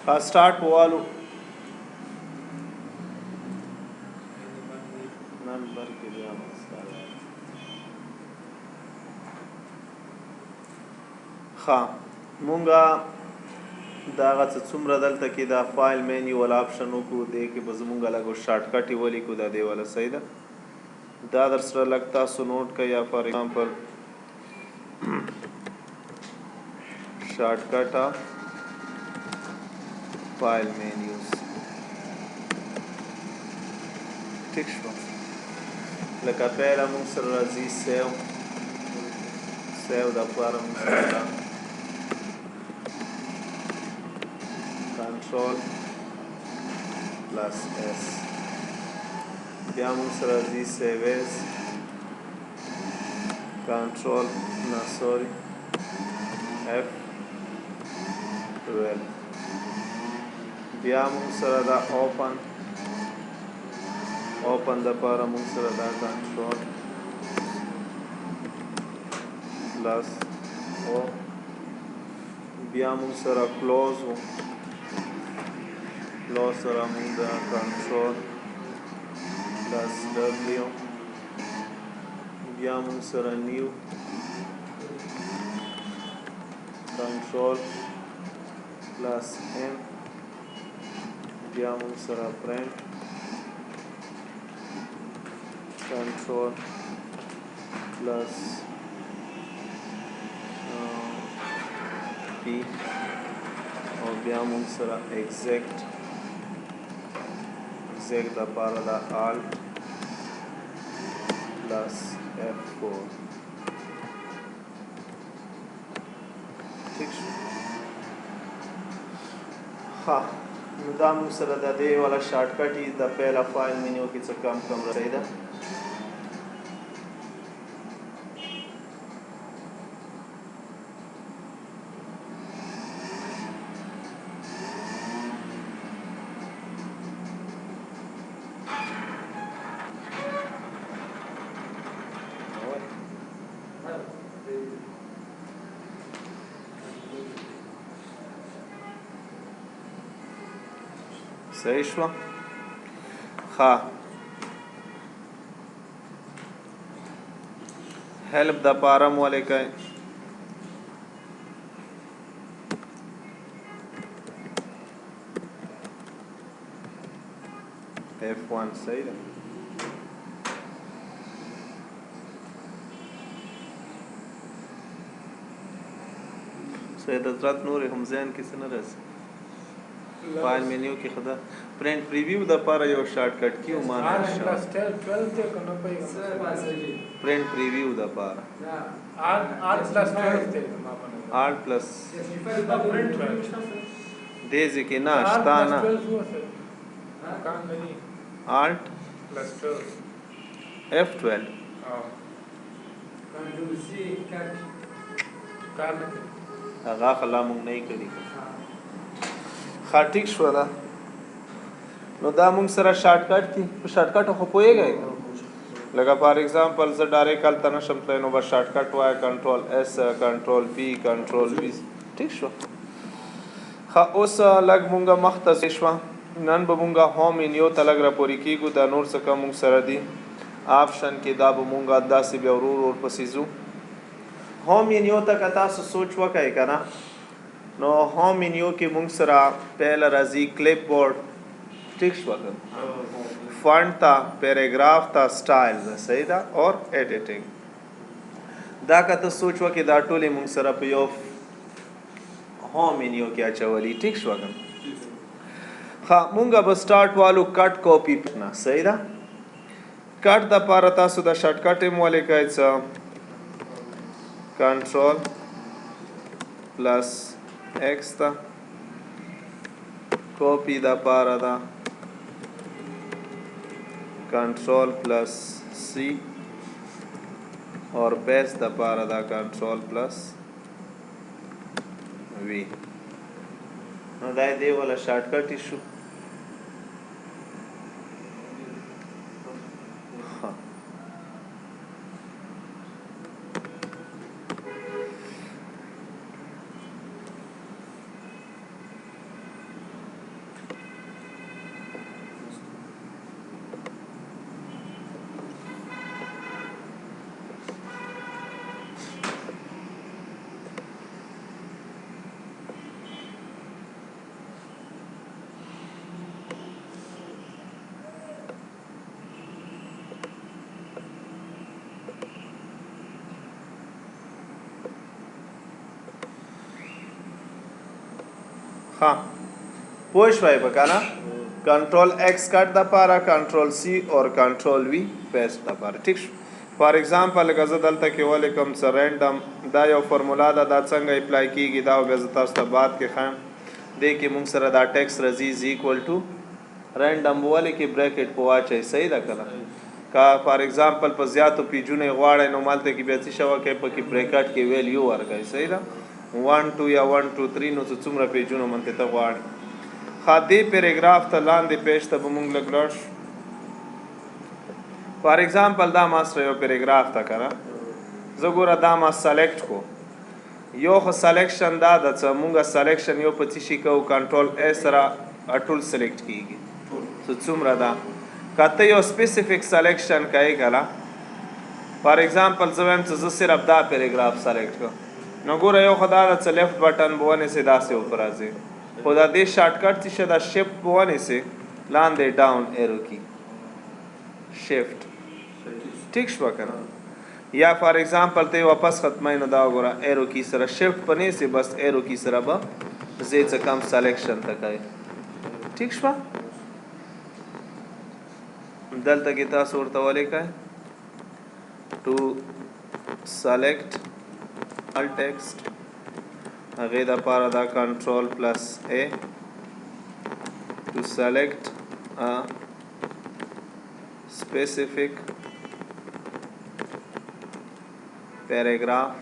ها سٹارټ والو نمبر کې بیا ښه مونږه دا هغه څه څومره دلته کې دا فایل مینیو والا آپشن وکړو، دې کې به زمونږ لږ شارټ کټ یې ولیکو. دا دی والا صحیح ده، دا در سره لږ تاسو نوټ کړئ. یا فار ایگزامپل شارټ کټ فایل مینیوز، ټیک شو. لکه پهله مونږ سره راځي سیو، سیو د پاره مونږ سره دا کنټرول پلس اس، بیا مونږ سره راځي سیو ایز کنټرول نه سوري اف 12، بیا مونږ سره دا اوپن، اوپن د پاره مونږ سره دا کنټرول پلس او، بیا مونږ سره کلوز و، کلوز سره مونږ دا کنټرول پلس ډبلیو، بیا مونږ سره نیو کنټرول پلس ایم، بیا مونږ سره پرنټ کنټرول پلس پی، او بیا مونږ سره ایگزیکټ، ایگزیکټ د پاره دا آلټ پلس اف 4، ټیک شو. ها نو دا موږ سره د دې والا شارټ کټ د پهلا فایل مینیو کې څه کم کم راځي ده. صحیح شو. ها هیلپ د پاره مو ولیکئ. F1، صحیح ده. سید حضرت نور هم ذهن کې څه نه راځي؟ فایل مینیو کې خدا پرنټ پریویو د پاره یو شارټ کټ کیو مان پرنټ پریویو د پاره آر پلس 12 دی. آر پلس دې ځکه نه شتا نه آلټ پلس 12 اف 12 کنټرول سی کټ کار نه کوي. هغه خلا مونږ نه کړی. ښه ټیک شو ده. نو دا مونږ سره شارټ کټ دي. په شارټ کټ خو پوهیږئ؟ لکه فار ایگزامپل زه ډایرکټ هلته نه شم تللی، نو بس شارټ کټ وایه کنټرول اس، کنټرول پی، کنټرول وی، ټیک شو. ښه اوس لږ مونږه مخته شوه. نن به مونږه هوم مینیو ته لږ راپورې کیږو. دا نور څه کوم مونږ سره دي آپشن کې، دا به مونږه داسې بیا ورو ورو پسې ځو. هوم مینیو ته که تاسو سوچ وکړئ که نه، نو هوم مینیو کې مونږ سره پهله راځي کلیپ بورډ، ټیک شو که؟ فانټ ته، پیراګراف ته، سټایل ده، صحیح ده، اور ایډیټینګ. دا که ته سوچ وکړې، دا ټولې مونږ سره په یو هوم مینیو کې اچولي، ټیک شو که؟ ښه مونږه به سٹارټ والو کټ کاپی نه، صحیح ده. کټ د پاره تاسو د شارټ کټ هم ولیکئ څه؟ کنټرول پلس ایکس ته، کاپی د پاره ده کنټرول پلس سی، اور پیس د پاره ده کنټرول پلس وی. نو دا دی ولا شارټ کټ شو. ها، پوه شوي په کنه؟ کنټرول ایکس کټ د پاره، کنټرول سی او کنټرول وی پیسټ د پاره. ټیک شو. فار ایگزامپل، که زه دلته کې ولیکم څه رینډم، دا یو فارمولا ده، دا څنګه اپلای کیږي دا بیا زه تاسو ته بعد کې ښایم. دې کې مونږ سره دا ټیکس راځي از ایکوال ټو رینډم ولیکې، بریکټ په واچئ. صحیح ده کنه؟ که فار ایگزامپل په زیاتو پیجونو یې غواړئ، نو مالته کې بیا څه شی وکړئ؟ پکې بریکټ کې ویلیو ورکړئ. صحیح ده؟ 1 2 یا 1 2 3، نو څه څومره پیجونو منته ته غواړئ. ښه، دې پیراګراف ته لاندې پیج ته به مونږ لږ لاړ شو. فار ایگزامپل، دا ما سره یو پیراګراف ته کنه، زه ګوره دا ما سلیکټ کو. یو خو سلیکشن دا ده چې مونږه سلیکشن یو په څه شي کوو؟ کنټرول ای سره ټول سلیکټ کیږي څه څومره ده. که ته یو سپیسیفیک سلیکشن کوي کنه، فار ایگزامپل زه وایم چې زه صرف دا پیراګراف سلیکټ کوم، نو ګوره یو خو دا ده چې لیفټ بټن به ونیسې، داسې اوپر راځي، خو دا دې شارټ کټ څه شی ده؟ شفت به ونیسې، لاندې ډاون ایرو کی شفت. ټیک شو کنه؟ یا فار ایگزامپل ته واپس ختمای، نو دا وګوره، ایرو کی سره شفت پنې سي، بس ایرو کی سره به زه څه کم سلیکشن ته کوي. ټیک شو؟ دلته کې تاسو ورته ولیکئ ټو سلیکټ ال ټیکسټ، هغه د پاره دا کنټرول پلس ا، to select a specific paragraph،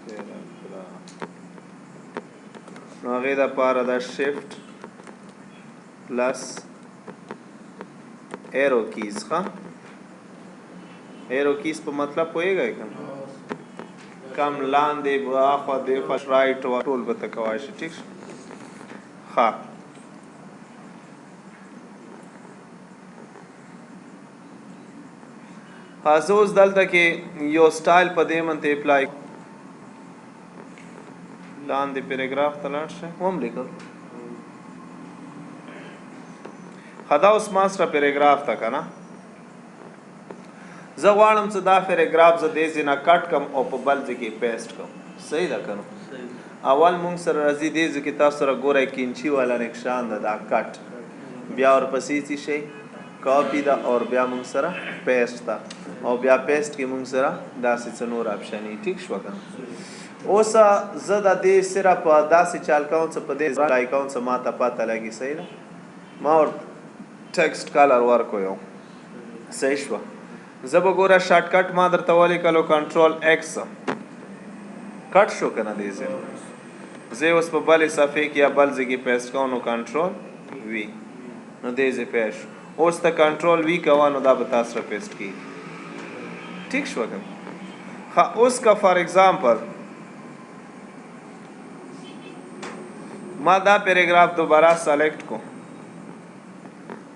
paragraph، نو هغه د پاره دا shift plus arrow keys. ښا، arrow keys په مطلب پوهیږئ کنه؟ کم لاندې اخوا دیخوا رایټ ټول به ته کوای شي. ټیک؟ ښا، زه اوس دلته کې یو سټایل په دې منته اپلای، لاندې پیراګراف ته لاړ شئ، هم لیکل. خدا اوس ما سره پیراګراف ته کنه، زه غواړم چې دا پیراګراف زه دې ځای نه کټ کم او په بل ځای کې پیسټ کم. صحیح ده کنه؟ اول مونږ سره راځي دې ځای کې تاسو سره ګورئ کینچی والا نشان ده، دا کټ، بیا ورپسې څه شي؟ کاپی ده، او بیا مونږ سره پیسټ ده، او بیا پیسټ کې مونږ سره داسې څه نور آپشن. ټیک شو کنه؟ اوس زه د دې صرف داسې چال کوم چې په دې ځای کوم چې ما ته پته لګي. صحیح ده؟ ما ور ټیکسټ کلر ورکو یو. صحیح شو؟ زه به ګوره شارټ کټ ما درته ولیکلو، کنټرول ایکس، کټ شو کنه؟ دې ځای زه اوس په بلې صفحې کې یا بل ځای کې پیسټ کوم، نو کنټرول وی، نو دې ځای پیسټ. اوس ته کنټرول وی کوه، نو دا به تاسو سره پیسټ کیږي. ټیک شو کنه؟ ها، اوس که فار ایگزامپل ما دا پیراګراف دوباره سلیکټ کو،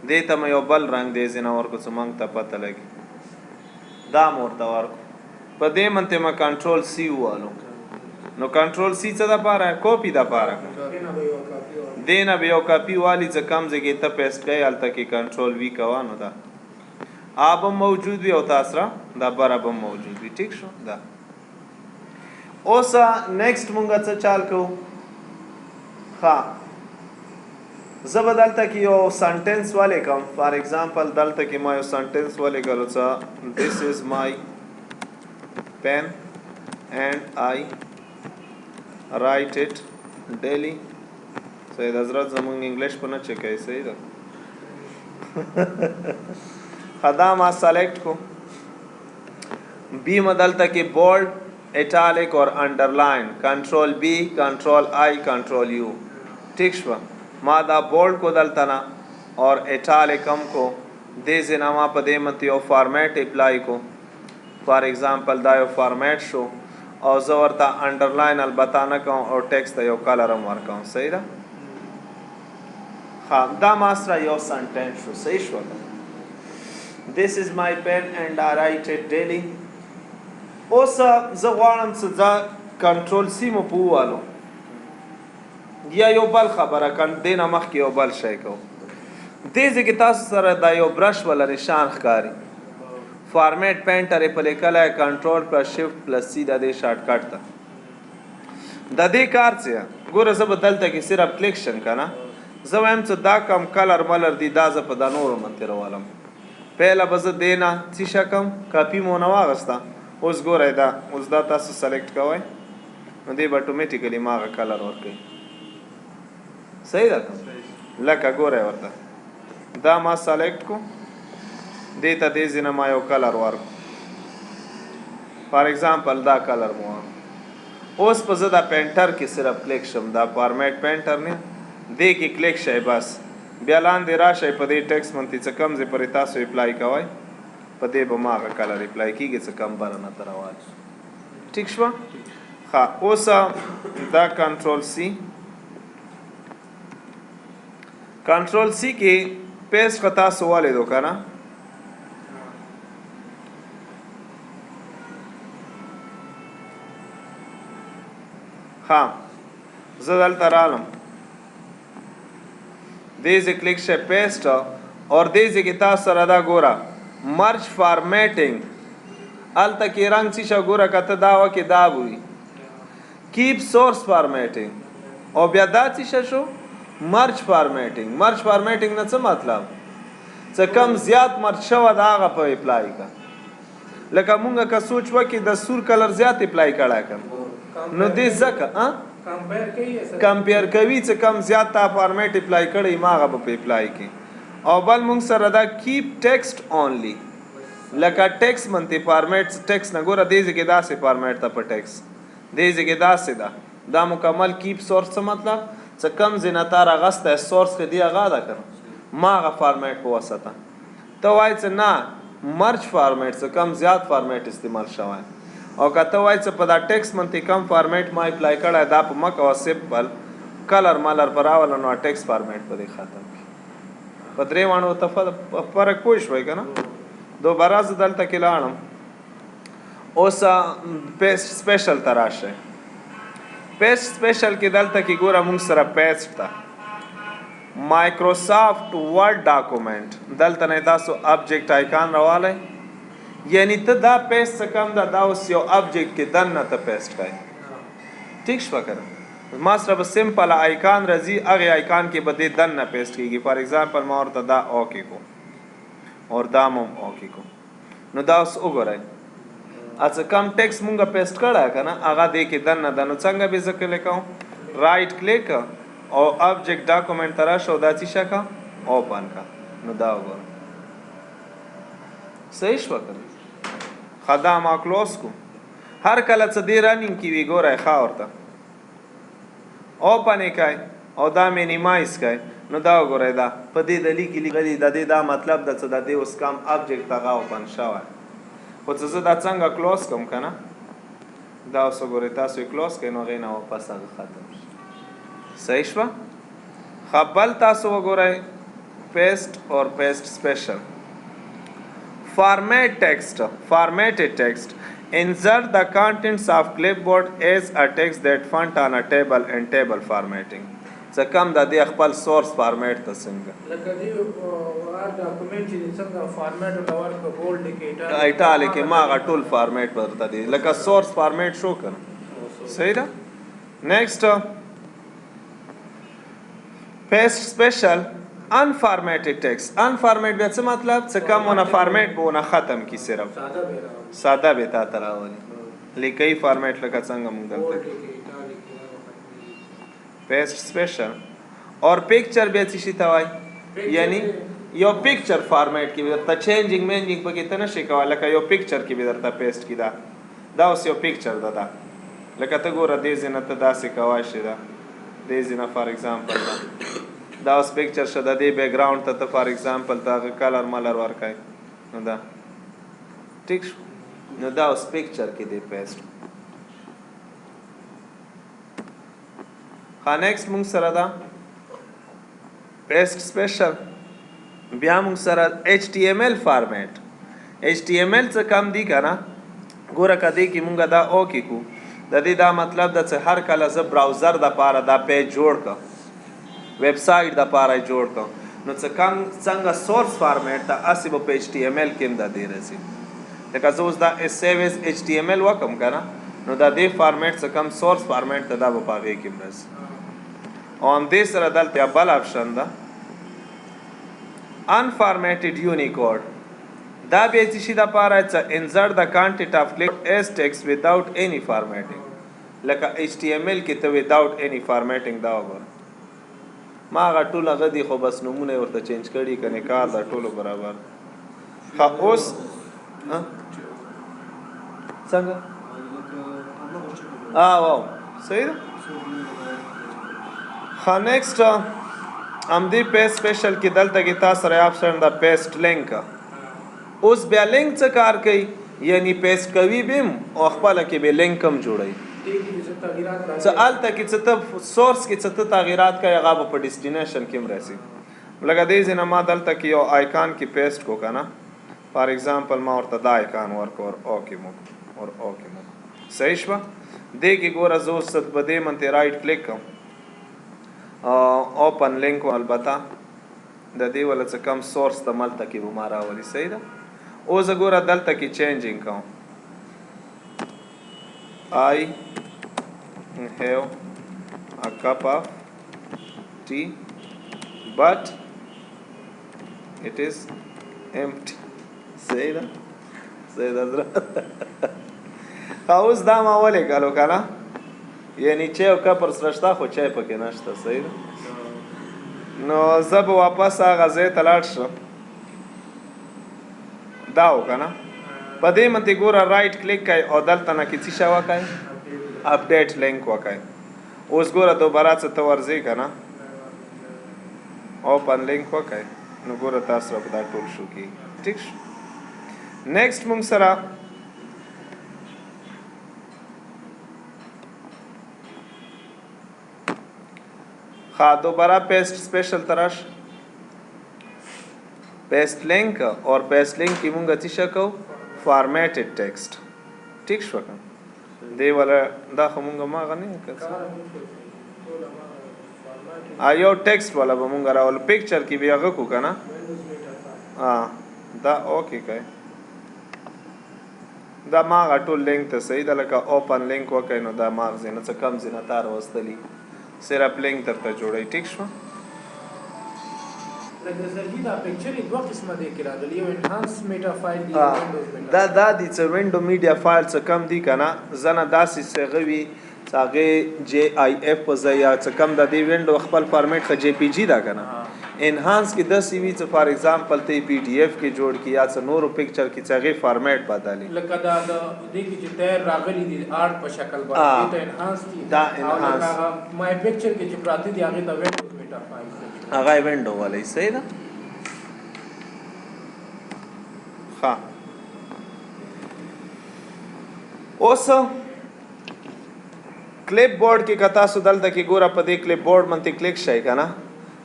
دې ته مې یو بل رنگ دې ځای نه ورکو چې مونږ ته پته لګي، دا مې ورته ورکو، په دې منته ما کنټرول سی ووالو. نو کنټرول سی څه د پاره؟ کاپي د پاره. دینه به یو کاپي والی، چې کم ځای کې ته پیسټ کوي هلته کې کنټرول وی کوه، نو دا آب هم موجود وي او تاسو سره دا بر هم موجود وي. ټیک شو؟ دا اوس نیکسټ مونږ څه چال کوو؟ ها، زه به دلته کې یو سنټنس ولیکم. فار ایگزامپل، دلته کې ما یو سنټنس ولیکلو چې this is my pen and I write it daily. سید حضرت زمونږ انګلیش په نه چکای. صحیح ده؟ خدا ما سلیکټ کو، بی ما دلته کې بولډ، اټالیک اور انډرلاین، کنټرول بی، کنټرول آی، کنټرول یو. ټیک شو؟ ما دا بولډ کو دلته نه اور اټالیک هم کو. دې ځای ما په دې مت یو فارمیټ اپلای کو. فار ایگزامپل، دا یو فارمیټ شو او زه ورته انډرلاین البته نه کوم او ټیکسټ ته یو کلر هم ورکوم. صحیح ده؟ ها، دا ما سره یو سنټنس شو. صحیح شو؟ This is my pen and I write it daily. اوس زه غواړم چې دا کنټرول سی مو پووالو یا یو بل خبره کن، دینه مخکې یو بل شی کو. دې ځای کې تاسو سره دا یو برش ولا نشان ښکاري. فارمیټ پینټر په لیکلی، کنټرول پلس شفټ پلس سی، د دې شارټ کټ ده. د دې کار څه؟ ګوره، زه به دلته کې صرف کلیک شم که نه، زه وایم چې دا کم کلر ملر دی، دا زه په دا نورو منتې راولم. پهله به زه دې نه څه شی کوم؟ کاپي مو نه واغسته. اوس ګورئ، دا اوس دا تاسو select کوئ، نو دی به automatically ما هغه کلر ورکوي. صحیح ده؟ لکه ګورئ ورته، دا ما select کو، دې ته دې ځای نه ما یو کلر ورکړو، for example دا کلر مو. اوس په زه دا painter کې صرف کلیک شم، دا format painter نه، دې کې کلیک شئ، بس بیا لاندې راشئ، په دې ټیکس منتې څه کم ځای پورې تاسو apply کوئ، په دې به ما هغه کلر apply کیږي څه کم بره نه ته روان. ټیک شوه؟ ښه، اوس دا کنټرول سی، کنټرول سی کې paste خو تاسو ولیدو که نه؟ ښه، زه دلته رالم، دې ځای کلیک شه، paste، اور دې ځای کې تاسو سره دا ګوره، merge formatting. هلته کې رنګ څه شه؟ ګوره، که ته دا وکې دا به وي. Keep source formatting، او بیا دا څه شو؟ Merge formatting. Merge formatting نه څه مطلب؟ څه کم زیات merge شوه دا هغه په apply کا. لکه مونږ که سوچ وکړي، د سور کلر زیات apply کړه کم، نو دې ځکه compare کوي. Compare کوي، چې کم زیات تا format apply کړی، ما هغه به په apply کی. او بل مونږ سره دا keep text only، لکه ټیکس منتي فارمیټ، ټیکس نه ګوره، دې ځای کې داسې فارمیټ ته په ټیکس دې ځای کې داسې ده. دا مکمل keep source څه مطلب؟ څه کم ځای نه تا راغستی source کې دی هغه ده که نه، ما هغه فارمیټ په وساته. ته وایې چې نه، merge format، څه کم زیات فارمیټ استعمال شوی. او که ته وایې چې په دا ټیکس منتي کم فارمیټ ما apply کړی، دا په مکه او simple colour ملر پر راوله، نو ټیکس فارمیټ په دې ختم کړي. په درې واڼو ته فرق پوه شوئ که نه؟ دوباره زه دلته کې لاړم. اوس paste special ته راشه. Paste special کې دلته کې ګوره، مونږ سره paste ته Microsoft Word document، دلته نه تاسو object icon راوالی، یعنی ته دا paste څه کم ده، دا اوس یو object کې دننه ته paste کوي. ټیک شوه که نه؟ ما سره به simple icon راځي، هغې icon کې به دې دننه paste کېږي. For example ما ورته دا okay کو اور دا مم okay کو، نو دا اوس وګورئ، څه کم ټیکس مونږ paste کړی که نه، هغه دې کې دننه ده. نو څنګه به زه کلیک کوم؟ Right click او object document ته راشه او دا څه شی کا؟ Open کا. نو دا وګوره، صحیح شوه که نه؟ ښه، دا ما close کو. هر کله څه دې running کې وي، ګورئ، ښه، ورته open یې کوئ او دا minimize کوئ، نو دا وګورئ، دا په دې د لیکي لیکلي. د دې دا مطلب ده چې د دې اوس کم object هغه open شوی. خو چې زه دا څنګه close کوم که نه، دا اوس وګورئ، تاسو یې close کړئ، نو هغې نه واپس هغه ختم شي. صحیح شوه؟ ښه، بل تاسو وګورئ، paste اور paste special. Format text, formatted text: insert the contents of clipboard as a text that font on a table and table formatting. څه کم د دې خپل source format ته څنګه لکه دی هر document چې څنګه فارمیټ ولور کو، bold کې، Italic، ما هغه ټول فارمیټ ورته دی، لکه source format شو کنه. صحیح ده؟ Next, paste special unformatted text. Unformat بیا څه مطلب؟ څه کم ونه فارمیټ به ونه ختم کی، صرف ساده به راولي. ساده به تا ته راولي، لیکي فارمیټ، لکه څنګه مونږ bold دلته کې، italic کې، دا به ختمېږي. Paste special اور picture بیا څه شي ته وایي؟ یعنی یو picture format کې به درته changing مینجینګ پکې ته نشي کولی، لکه یو picture کې به درته paste کی. دا اوس یو picture ده. دا لکه ته ګوره، دې ځای نه ته داسې کوای شې، دا دې ځای نه for example دا اوس picture شه، د دې background ته ته for example ته هغه کلر ملر ورکای، نو دا ټیک شو. نو دا اوس picture کې دی paste. ها، next مونږ سره دا paste special. بیا مونږ سره HTML format. HTML څه کم دی که نه؟ ګوره، که دې کې مونږ دا okay کو، د دې دا مطلب ده چې هر کله زه browser د پاره دا page جوړ کړم، ویب سایټ د پاره جوړ کړم، نو څه کم څنګه source format ته، هسې به په HTML کې هم دا دی راځي. لکه زه اوس دا سیو ایز ایچ ټي ایم ایل وکم کنه، نو دا دې فارمیټ څه کم سورس فارمیټ ته دا به په هغې کې راځي. او همدې سره دلته بل آپشن ده، unformatted Unicode. دا بیا څه شي د پاره چې insert the content of click as text without any formatting، لکه HTML کې ته without any formatting. دا وګوره، ما هغه ټول هغه دي، خو بس نمونه یې ورته چینج کړي کنه، کار دا ټولو برابر. ښه، اوس ها څنګه؟ واو، صحیح ده. ښه، نیکسټ همدې پیسټ سپیشل کې دلته کې تاسو سره آپشن دا پیسټ لینک. اوس بیا لینک څه کار کوي؟ یعنی پیسټ کوي بیم او خپل کې به لینک هم جوړوي. دې کې څه تغیرات راځي؟ څه الته کې څه ته سورس کې څه ته تغیرات کوي، هغه به په ډیسټینیشن کې هم راځي. لکه دې ځای نه ما دلته کې یو آیکان کې پیسټ کو کنه، فار ایگزامپل ما ورته دا آیکان ورکړ، اوکې مو اور اوکې مو، صحیح شوه. دې کې ګوره، زه اوس په دې منتې رائټ کلیک کوم، اوپن لینک. البته د دې ولا څه کم سورس ته ملته کې به ما راولي، صحیح ده. اوس ګوره دلته کې چینجینګ کوم، I have a cup of tea but it is empty. صحیح ده، صحیح ده. اوس دا ما ولیکلو که نه، یعنی چای او کپ ورسره شته خو چای پکې نشته، صحیح ده. نو زه به واپس هغه ځای ته لاړ شم، دا وکړه نه، په دې منتې ګوره رائټ کلیک کوي او دلته نه کې څه شی وکړئ؟ اپډیټ لینک وکړئ. اوس ګوره دوباره څه ته ورځې که نه، اوپن لینک وکړئ، نو ګوره تاسو سره به دا ټول شو کېږي. ټیک شو. نیکسټ مونږ سره ښه دوباره پیسټ سپیشل تراش، پیسټ لینک، اور پیسټ لینک کې مونږ څه شی کوو؟ فارمیټډ ټیکسټ. ټیک شو که دی ولا دا خو مونږ ما غنی کړ. یو ټیکسټ والا به مونږ راول، پکچر کې بیا هغه کو کنه. دا اوکې کوي، دا ما ټول لینک ته صحیح ده. لکه اوپن لینک وکړئ، نو دا ماغ زینه څه کم زینه تار وستلی، صرف لینک درته جوړی. ټیک شو. لکه سرجی، دا پکچر دوه قسمه دی کې راغلی، یو انهانس میټا فایل دی، یو وینډوز میټا. دا دا دي چې وینډو میډیا فایل څه کم دی کنه، زنه داسې څه غوي چې هغه جی آی اف په ځای یا څه کم د دې وینډو خپل فارمیټ خو جی پی جی دا کنه. انهانس کې داسې وي چې فار ایگزامپل ته پی ډی ایف کې جوړ کی یا څه نورو پکچر کې چې هغه فارمیټ بدلی. لکه دا د دې کې چې تیر راغلي دي آرټ په شکل باندې ته انهانس دي. دا او انهانس. لکه مای پکچر کې چې پراته دي، هغه ته وینډوز میټا فایل. هغه وینډو والی، صحیح ده. ښه، اوس کلیپ بورډ کې که تاسو دلته کې ګوره په دې کلیپ بورډ باندې کلیک شئ که نه،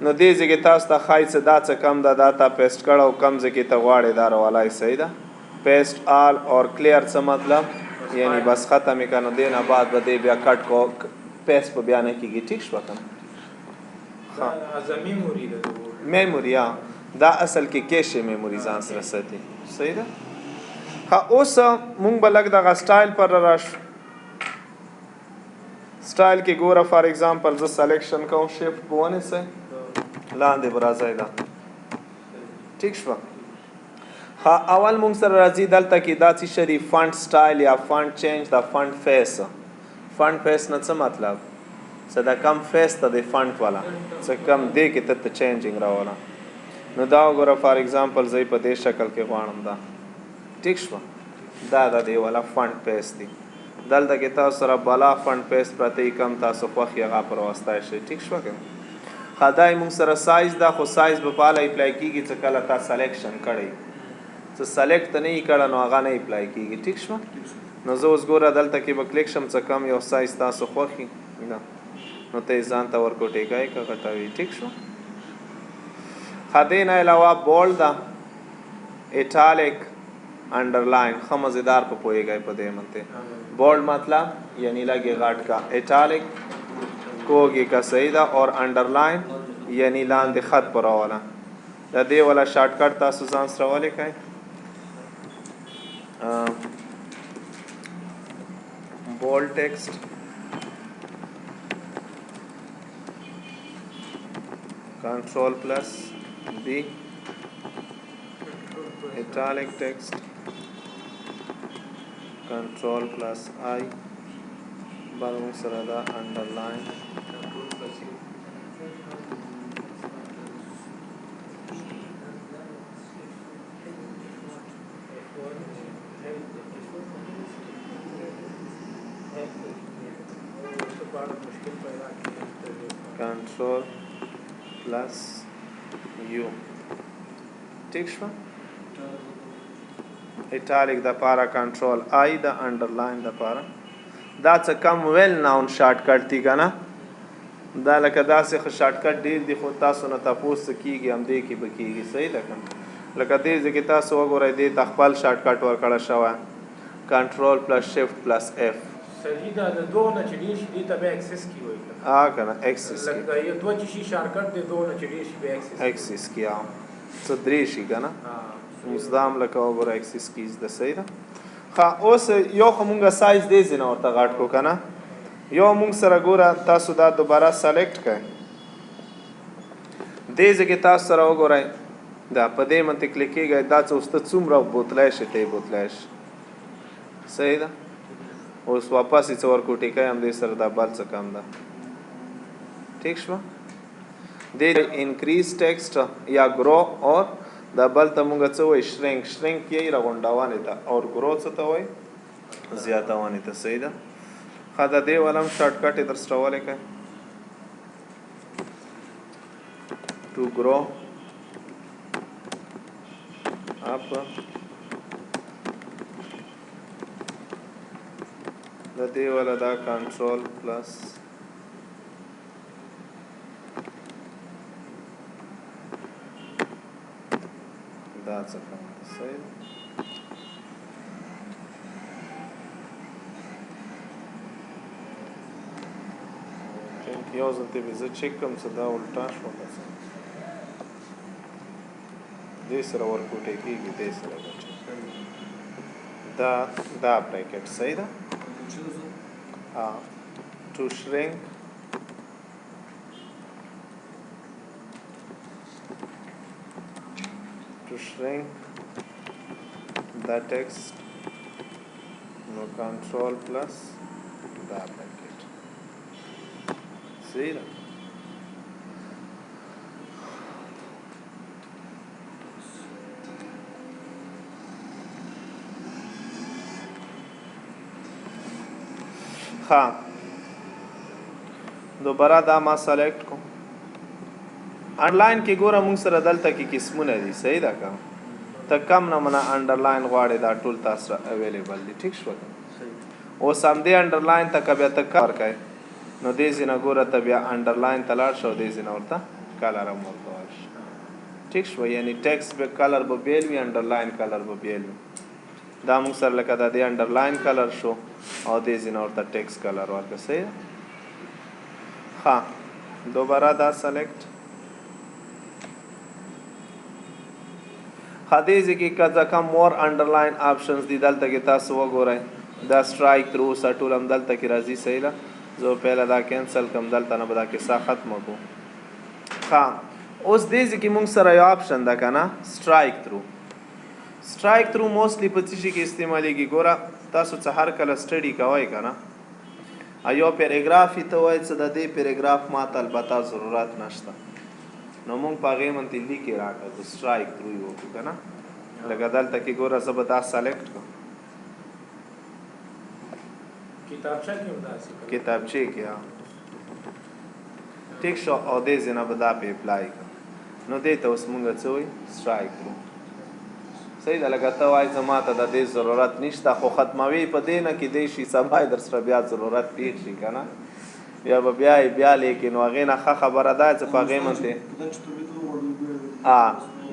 نو دې ځای کې تاسو ته ښایي څه دا څه کم ده، دا تا پیسټ کړه او کم ځای کې ته غواړې دا راولای، صحیح ده. پیسټ آل اور کلیر څه مطلب؟ یعنی بس ختم یې که، نو دې نه بعد به دې بیا کټ کو پیسټ به بیا نه کېږي. ټیک شوه که نه؟ دا اعظمي میموري ده. میموري، ها، دا اصل کې کیش میموري ځان سره ساتي، صحیح ده. ها، اوس مونږ به لږ دغه سټایل پر راشو. سټایل کې ګوره، فار ایگزامپل زه سلیکشن کوم، شیفت به ونیسئ، لاندې به راځئ دا. ټیک شوه. ها، اول مونږ سره راځي دلته کې دا څه شی دی؟ فانټ سټایل یا فانټ چینج دا فانټ فیس. فانټ فیس نه څه مطلب؟ څه دا کم فیس ته دی فانټ والا څه کم دی کې ته چینجینګ راوله. نو دا وګوره، فار ایگزامپل زه یې په دې شکل کې غواړم دا. ټیک شوه. دا د دې والا فانټ فیس دی. دلته کې تاسو سره بالا فانټ فیس پراته دي، کم تاسو خوښ یې هغه پر واستای شئ. ټیک شوه که نه؟ ښه، دا یې مونږ سره سایز ده، خو سایز به په هله اپلای کېږي چې کله تا سلیکشن کړی. څه سلیکټ ته نه یې کړه نو هغه نه اپلای کېږي. ټیک شوه. نو زه اوس ګوره دلته کې به کلیک شم، څه کم یو سایز تاسو خوښ یې ده نو ته یې ځان ته ورکوټې کوې که غټوي. ټیک شو. ښه، دې نه علاوه بولډ ده، ایټالیک، انډرلاین. ښه مزیدار په پوهېږئ په دې منطق. بولډ مطلب یعنی لږې غټ کا، ایټالیک کوږې کا، صحیح ده، اور انډرلاین یعنی لاندې خط پر راوله. د دې والا شارټ کټ تاسو ځان سره ولیکئ. Bold text، control plus B، italic text، control plus I، بل موږ سره دا underline، control plus U. F1 څه په اړه مشکل پیدا کړي. Control plus U، ټیک شو. Italic د پاره control I، د underline د پاره. دا څه کم well known shortcut دی کنه. دا لکه داسې خو shortcut ډیر دي، خو تاسو نه تاسو څه کیږي، هم دې کې به کیږي. صحیح ده کنه؟ لکه دې ځکه تاسو وګورئ، دې ته خپل shortcut ورکړه شوی، control plus shift plus F. صحیح ده، د دوه نه چې ډیر شي، دې ته به access کی وایي. آ کنه، access. لکه یو دوه چې شي shortcut دی، دوه نه چې ډیر شي به access. Access کیا څه درې شي کنه. اوس دا هم لکه وګوره، access keys ده. صحیح ده. ښه، اوس یو خو مونږه سایز دې ځینه ورته غټ کو کنه. یو مونږ سره ګوره، تاسو دا دوباره select کړئ، دې ځای تاسو سره وګورئ، دا په دې منطق کلیک کېږي. دا څه اوس ته څومره بوتلی شي، ته یې بوتلی شي. صحیح ده. اوس واپس یې څه ورکوټې کوي، هم دې سره دا بل څه کم ده. ټیک شوه. دې increase text یا grow، او دا بل ته مونږ څه وایي؟ Shrink. Shrink یې راغونډوانې ته او grow څه ته وایي؟ زیاتوانې ته. صحیح ده. ښه، د دې ولم shortcut یې درسره ولیکئ، to grow up. د دې ولا دا control plus دا څه کوم ده. صحیح ده. Think یو ځل ته به زه چک کوم چې دا الټا شو که څه. دې سره ورکوټې کېږي، دې سره بچي دا دا bracket. صحیح ده. To shrink، to shrink the text، no control plus the bracket. صحیح ده. ها، دوباره دا ما select کو. Underline کې ګوره، مونږ سره دلته کې قسمونه دي. صحیح ده که ته کم نمونه underline غواړې، دا ټول تاسو سره available دي. ټیک شو. اوس هم دې underline ته که بیا ته کار کوې، نو دې ځینه ګوره، ته بیا underline ته لاړ شه او دې ځینه ورته color هم ورته ورشه. ټیک شو. یعنی text به color به بیل وي، underline color به بیل وي. دا موږ سره لکه دا دې underline color شو او دې ځینه ورته text color ورکړه. صحیح ده. ها، دوباره دا select. دې ځای کې که کوم more underline options دي، دلته کې تاسو وګورئ، دا strike through ټول هم دلته کې راځي. صحیح ده. زه پهله دا cancel کوم، دلته نه به دا کیسه ختمه کو. ښه، اوس دې ځای کې مونږ سره یو option ده که نه، strike through. Strike through mostly په څه شي کې استعمالیږي؟ ګوره، تاسو څه هر کله study کوئ که نه، یو پیراګراف ته وایي چې د دې پیراګراف ماته البته ضرورت نشته، نو مونږ په هغې باندې لیکې راکړو، strike through یې وکړو که نه. لکه دلته کې ګوره، زه به دا select کړم. کتابچه کې هم داسې کوي. کتابچې کې ها، ټیک شو. او دې ځای نه به دا پې apply کړم، نو دې ته اوس مونږ څه وایي؟ Strike through. صحیح ده. لکه ته وایې زما ته د دې ضرورت نشته، خو ختموي په دې نه کې دی شي، سبا یې در سره بیا ضرورت پېښ شي که نه، بیا به بیا یې بیا لیکې. نو هغې نه ښه خبره ده چې په هغې باندې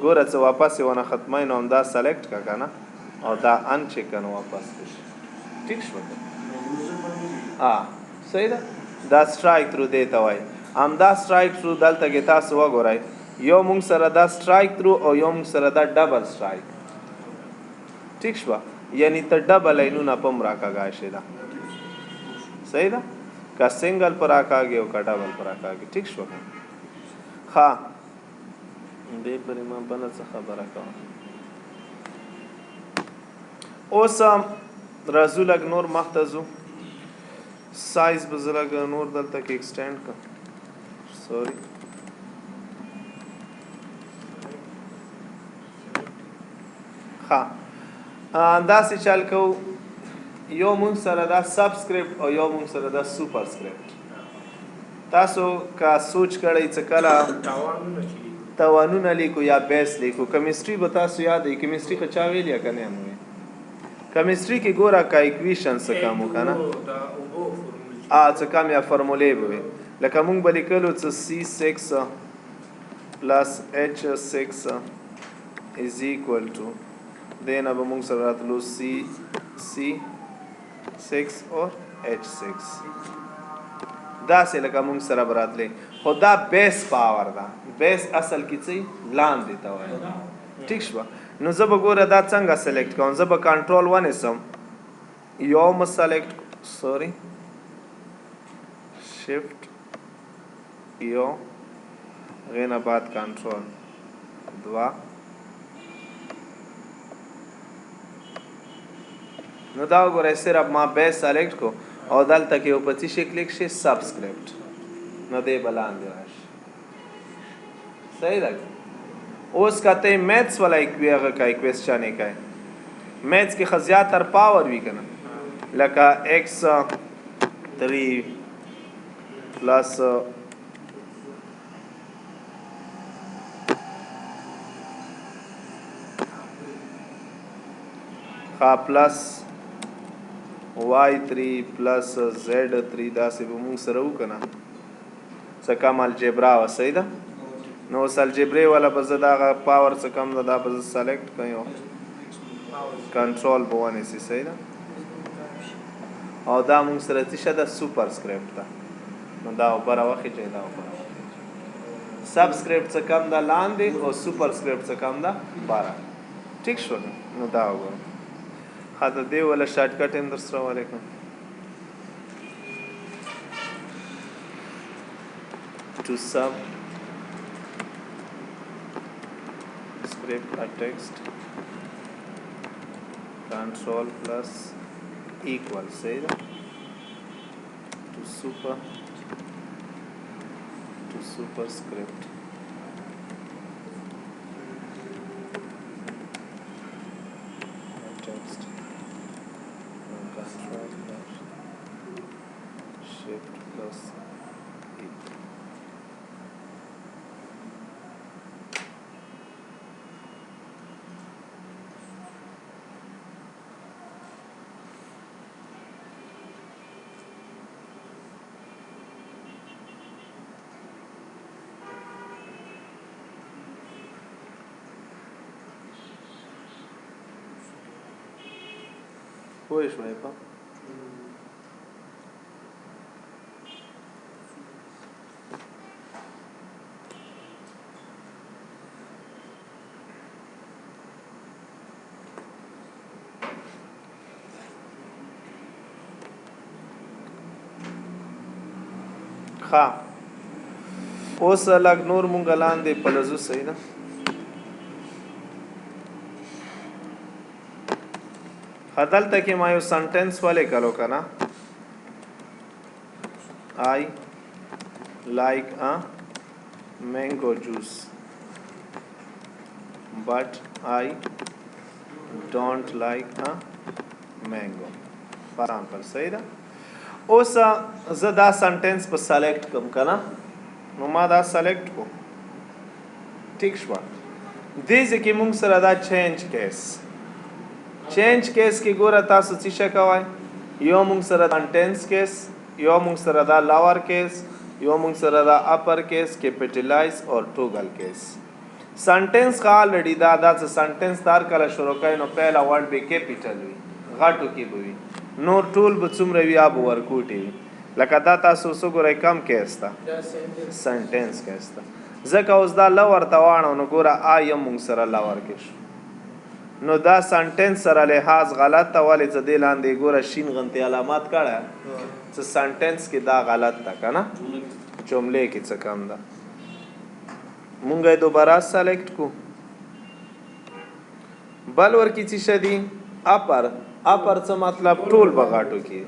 ګوره څه واپس یې ونه ختموي، نو همدا select کړه که نه، او دا uncheck که، نو واپس شي. ټیک شو. صحیح ده. دا strike through دی ته وایي. همدا strike through دلته کې تاسو وګورئ، یو مونږ سره دا strike through او یو مونږ سره دا double strike. ټیک شوه. یعنی ته ډبل لاینونه پم راکاږه شي دا صحیح ده که سنگل پر راکاږي او که ډبل پر راکاږي. ټیک شو؟ ها، دې پرې ما بله څه خبره کوم. اوس راځو لږ نور مخته ځو. سایز به زه لږ نور دلته کې ایکسټینډ کړم. سوري، ښه، داسې چل کوو. یو مونږ سره دا سبسکرپټ او یو مونږ سره دا سپر سکرپټ. تاسو که سوچ کړئ چې کله تاوانونه چې لیکو، توانونه لیکو یا بیس لیکو، کیمستري به تاسو یاد وي. کیمستري خو چا ویل یا کنه مو؟ کیمستري کې ګوره کا ایکویشن څه کم وکنه. دا اوبو فورمول. ا څه کم یا فارمولې به وي، لکه مونږ به لیکلو څه C6 plus H6 is equal to دینه به مونږ سره راتلو C C6 او H6. دا سه لکه مونږ سره براتلې، خو دا بیس پاور ده. بیس اصل کې څه لاندې ته وایي. ټیک شو؟ نو زه به ګوره دا څنګه سلیکټ کوم. زه به کنټرول ونیسم، یو م سلیکټ، سوري، شفت یو، غینه بعد کنټرول دوا. نو دا وګورئ، صرف ما بیس سلیکټ کو او دلته کې یو په څه شي کلیک شي؟ سبسکرپټ. نو دې بلاندې راشي. صحیح ده؟ اوس کته میتھس والا هغه کا کوېسچن یې کوي. میتھس کې خزیا تر پاور وی کنه، لکه x 3 پلس خا پلس y3 پلس z3، داسې به مونږ سره وکنه څه کم الجبرا وه. صحیح ده؟ نو اوس الجبرې والا به زه دغه پاور څه کم ده، دا به زه سلیکټ کړم، کنټرول به ونیسي. صحیح ده؟ او دا مونږ سره څه شه ده؟ سپر سکرپټ ده. نو دا بره وخیږي، دا بره وخیږي. سبسکرپټ څه کم ده لاندې او سپر سکرپټ څه کم ده بره. ټیک شو؟ نو دا وګوره. ښه، د دې ولا شارټ کټ هم در سره ولیکم. To sub script a text, control plus equal. Say that to super, to superscript a text, control plus shift plus equal. پوه شوې په؟ ښه، اوس لږ نور مونږ لاندې پلزو. صحیح ده؟ ښه، دلته کې ما یو سنټنس ولیکلو که نه؟ I like a mango juice but I don't like a mango, for example. صحیح ده؟ اوس زه دا سنټنس په سلیکټ کوم کنه. نو ما دا سلیکټ کو. ټیک شو؟ دې ځکه مونږ سره دا چینج کیس، چینج کیس کې ګوره تاسو څه شي کوی. یو مونږ سره سنټنس کیس، یو مونږ سره دا لاور کیس، یو مونږ سره دا اپر کیس، کیپټلایز او ټوګل کیس. سنټنس کا الریډي دا دا څه سنټنس تار کله شروع کړي نو پهلا ورډ به کیپټل وي، غټو کې به وي، نور ټول به څومره وي؟ اب ورکوټي وي. لکه دا تاسو وګورئ، کم کیس ده؟ سنټنس کیس ده. ځکه اوس دا لور ته واڼو، نو ګوره آی هم مونږ سره لور کې شو. نو دا sentence سره لحاظ غلط ته، ولې چې دې لاندې ګوره شین غنتې علامات کړه چې sentence کې دا غلط ده که نه، جملې کې څه کم ده. مونږ یې دوباره select کو. بل ورکی څه شی دی؟ Upper. Upper څه مطلب؟ ټول به غاټو کې.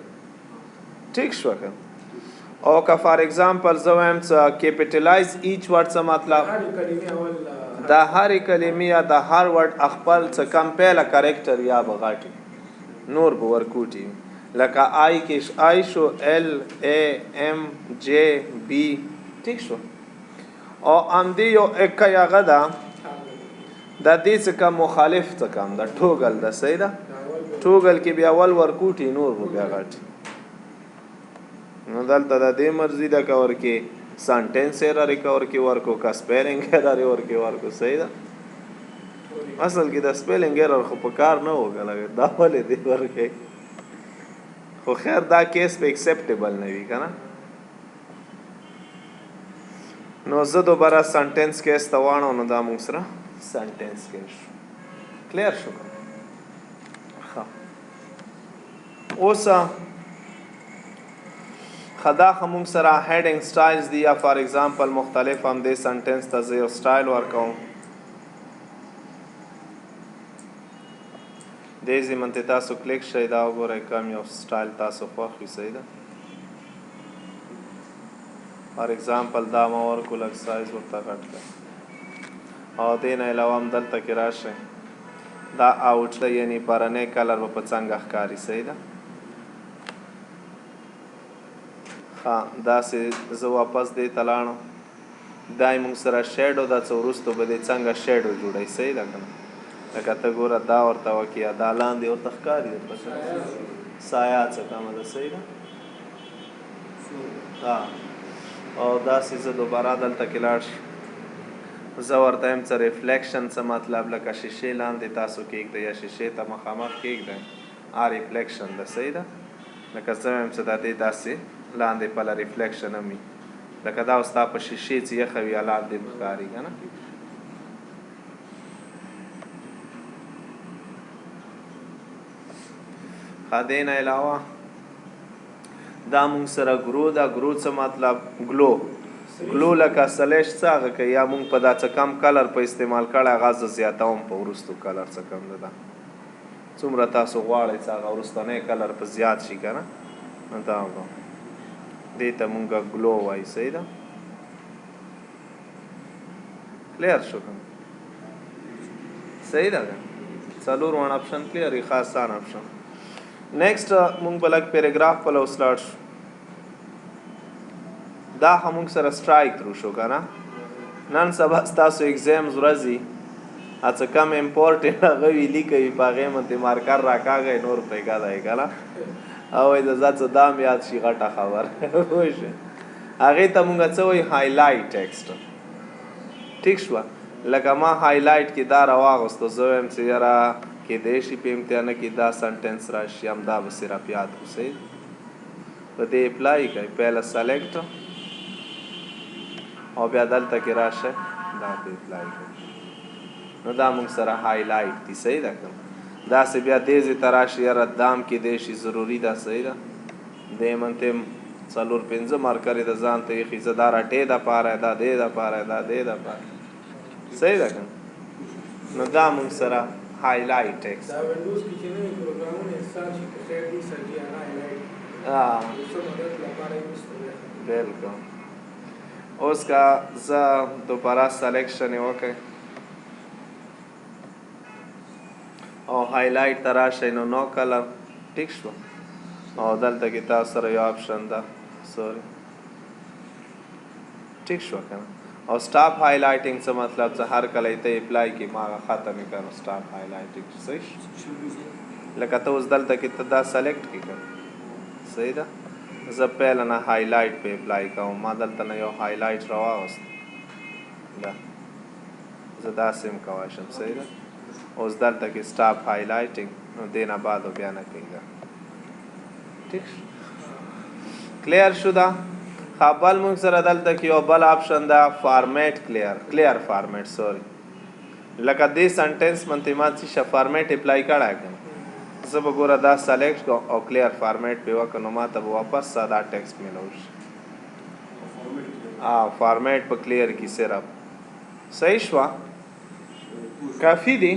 ټیک شو که؟ او که for example زه وایم چې capitalize each word، څه مطلب؟ هر کلمې اول. د هرې کلمې یا د هر word خپل څه کم پهله character یا به غاټي، نور به ورکوټي. لکه I کې I شو، L، A، M، J، B. ټیک شو؟ او همدې یو اکه هغه ده، د دې څه کم مخالف څه کم ده، toggle ده. صحیح ده؟ Toggle کې بیا اول ورکوټي، نور به بیا غاټي. نو دلته د دې مرضی ده که ورکې sentence error که ورکې ورکو، که spelling error ورکې ورکو. صحیح ده؟ اصل کې د spelling error خو په کار نه وکړه، دا ولې دی ورکې؟ خو خیر، دا case په acceptable نه وي کنه. نو زه دوباره sentence case ته واړو. نو دا موږ سره sentence case شو. Clear شو؟ ښه، اوس خدا موږ سره heading styles دی، یا for example مختلف هم دې sentence ته زه یو سټایل ورکوم. دې ځای منته تاسو کلیک شئ، دا وګورئ کوم یو سټایل تاسو خوښ وي. صحیح ده؟ For example دا ما ورکو، لږ سایز ورته غټ کړ. او دې نه علاوه هم دلته کې راشئ، دا outline یعنی پرنې color به په څنګه ښکاري. صحیح ده؟ ښه، داسې زه واپس دې ته لاړم. دا یې موږ سره shadow ده، څه وروستو به دې څنګه shadow جوړوي. صحیح ده که نه؟ لکه ته ګوره دا ورته وکړې، یا دا لاندې ورته ښکاري درته سایه څه کمه ده. صحیح ده؟ ها، او داسې زه دوباره دلته کې لاړ شم، زه ورته وایم څه reflection. څه مطلب؟ لکه شیشې لاندې تاسو کېږدئ یا شیشې ته مخامخ کېږدئ، آ reflection ده. صحیح ده؟ لکه زه وایم چې دا دې داسې لاندې پله reflection هم وي، لکه دا اوس تا په شیشې چې یخه وي لاندې ښکاري که نه. ښه، دې نه علاوه دا مونږ سره grow دا. Grow څه مطلب؟ Glow. Glow لکه slash څه هغه کوي، یا مونږ په دا څه کم color په استعمال کړی، هغه زه زیاتوم په وروستو color څه کم ده. دا څومره تاسو غواړئ چې هغه وروستنی color په زیات شي که نه، نو دا به دې ته مونږ glow وایي. صحیح ده؟ Clear شو که؟ صحیح ده که؟ څلور one option clear یې، ښه اسان option. Next مونږ به لږ پیراګراف په لور لاړ شو. دا هم مونږ سره strikethrough شو که نه. نن سبا ستاسو exams ورځي، څه کم important هغه وي لیکوي، په هغې باندې marker راکاږئ، نور پرېږده دی که نه. او وایي د څه دام یاد شي، غټه خبر پوه شوې. هغې ته مونږ څه وایي؟ Highlight text. ټیک شوه؟ لکه ما highlight کې دا راواغوستو، زه وایم چې یاره کېدای شي په امتحان کې دا sentence راشي، همدا به صرف یاد کړو. صحیح؟ په دې apply کوي، پهله select او بیا دلته کې راشه دا په apply کوي. نو دا موږ سره highlight دی. صحیح ده که؟ داسې بیا دې ځای ته راشي، یاره دام کېدای شي ضروري ده. صحیح ده؟ دې منته څلور پنځه marker یې د ځان ته ایښي، زه دا رټې دپاره، دا دې دپاره، دا دې دپاره. صحیح ده که؟ نو دا موږ سره highlight text. دا Windows کې چې نوي پروګرامونه install شي، که خیر دي سرجي هغه highlight د څه مدد لپاره یې وروسته بیا. بالکل. اوس که زه دوباره selection یې وکړم او highlight ته راشئ، نو no color. ټیک شو؟ او دلته کې تاسو سره یو option ده، sorry. ټیک شو که نه؟ او stop highlighting څه مطلب؟ څه هر کله ته apply کې ما هغه ختم یې کړ، stop highlighting. صحیح؟ لکه ته اوس دلته کې ته دا select کړې که؟ صحیح ده؟ زه پهله نه highlight په apply کوم. ما دلته نه یو highlight راواغوست، دا زه داسې هم کولی شم. صحیح ده؟ اوس دلته کې stop highlighting، نو دې نه بعد بیا نه کوي دا. ټیک شو؟ Clear شو دا؟ ښه، بل موږ سره دلته کې یو بل option ده، format clear، clear format، sorry. لکه دې سنټنس منته ما چې شه فارمیټ اپلای کړای کنه، زه به ګوره دا سلیکټ کو او کلیر فارمیټ په وکړ، نو ما ته به واپس ساده ټیکسټ ملو شي. فارمیټ په کلیر کی صرف. صحیح شو؟ کافی دی.